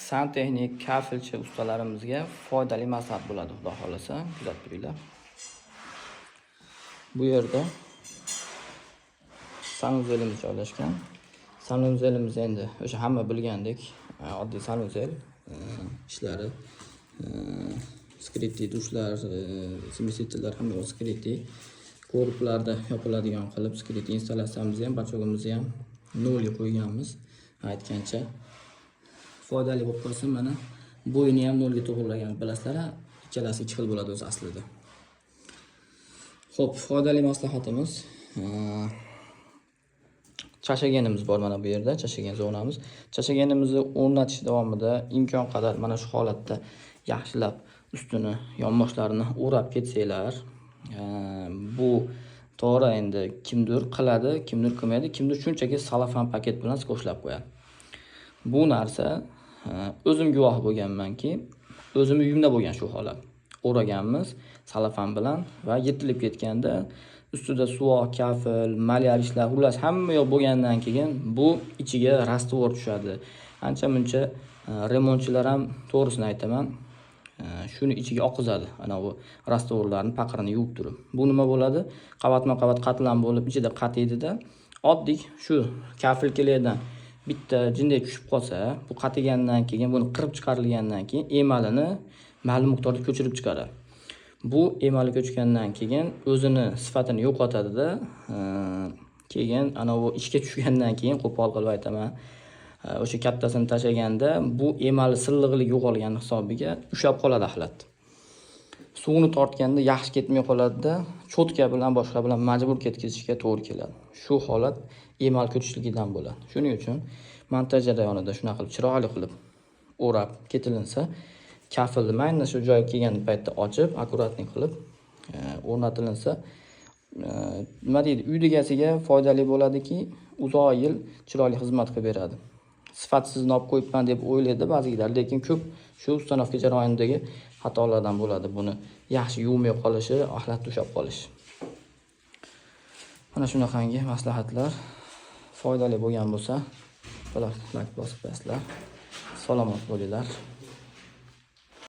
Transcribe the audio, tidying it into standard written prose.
Santexnik, kafelchi ustalarimizga foydali maslahat bo'ladi, xudo xohlasa, kuzatib turinglar. Bu yerda санузел imiz joylashgan. Санузел imiz endi o'sha hamma bilgandek oddiy санузел, ishlari скрытый dushlar, смеситель lar hamma скрытый. Короб larda yopiladigan qilib скрытый installatsiyamizni ham, бачок imizni ham nolga qo'yganmiz. Aytgancha, foydali bo'lib qolsin, mana bo'yini ham nolga to'g'irlagan, bilasizlar, ikkalasi ikki xil bo'ladi o'zi aslida. Xo'p, foydali maslahatimiz, чашогон imiz bor mana bu yerda, чашогон zonamiz. Чашогон imizni o'rnatish davomida imkon qadar mana shu holatda yaxshilab ustini, yonboshlarini o'rab ketsanglar, bu to'g'ri, endi kimdir qiladi, kimdir qilmaydi, kimdir shunchaki salofan paket bilan skotchlab qo'yadi. Bu narsa o'zim guvoh bo'lganmanki, o'zimni uyimda bo'lgan shu holat. O'raganmiz salofan bilan va yirtilib ketganda ustida suvoq, kafel, маляр ishlar, xullas, hamma yoq bo'lgandan keyin bu ichiga раствор tushadi. Ancha muncha remontchilar ham, to'g'risini aytaman, shuni ichiga oqizadi. Ana bu раствор larni paqirini yuvib turib. Bu nima bo'ladi? Qavatma-qavat qatlam bo'lib ichida qatiydida, oddiy shu kafel kelaydan bitta jinday tushib qolsa, bu qatigandan keyin, buni qirib chiqarilgandan keyin emalini ma'lum miqdorda ko'chirib chiqaradi. Bu emali ko'chgandan keyin o'zini sifatini yo'qotadida, keyin anavi ishga tushgandan keyin, qo'pol qilib aytaman, o'sha kattasini tashlaganda bu emali silliqlik yo'qolgani hisobiga ushlab qoladi axlat. Suvni tortganda yaxshi ketmay qoladida, cho'tka bilan, boshqa bilan majbur ketkazishga to'g'ri keladi. Shu holat emal ko'chishligidan bo'ladi. Shuning uchun montaj jarayonida shunaqa qilib, chiroyli qilib o'rab ketilinsa, kafelni mayna shu joyga kelgan paytda ochib, аккуратный qilib o'rnatilinsa, nima deydi, uy egasiga foydali bo'ladiki, uzoq yil chiroyli xizmat qilib beradi. Sifatsizini olib qo'yibman deb o'ylaydi ba'zilar, lekin ko'p shu установка jarayonidagi xatolardan bo'ladi. Buni yaxshi yuvmay qolishi, axlatda ushlab qolishi. Mana shunaqangi maslahatlar foydali bo'lgan bo'lsa, layk bosib qo'yasizlar. Salomat bo'linglar.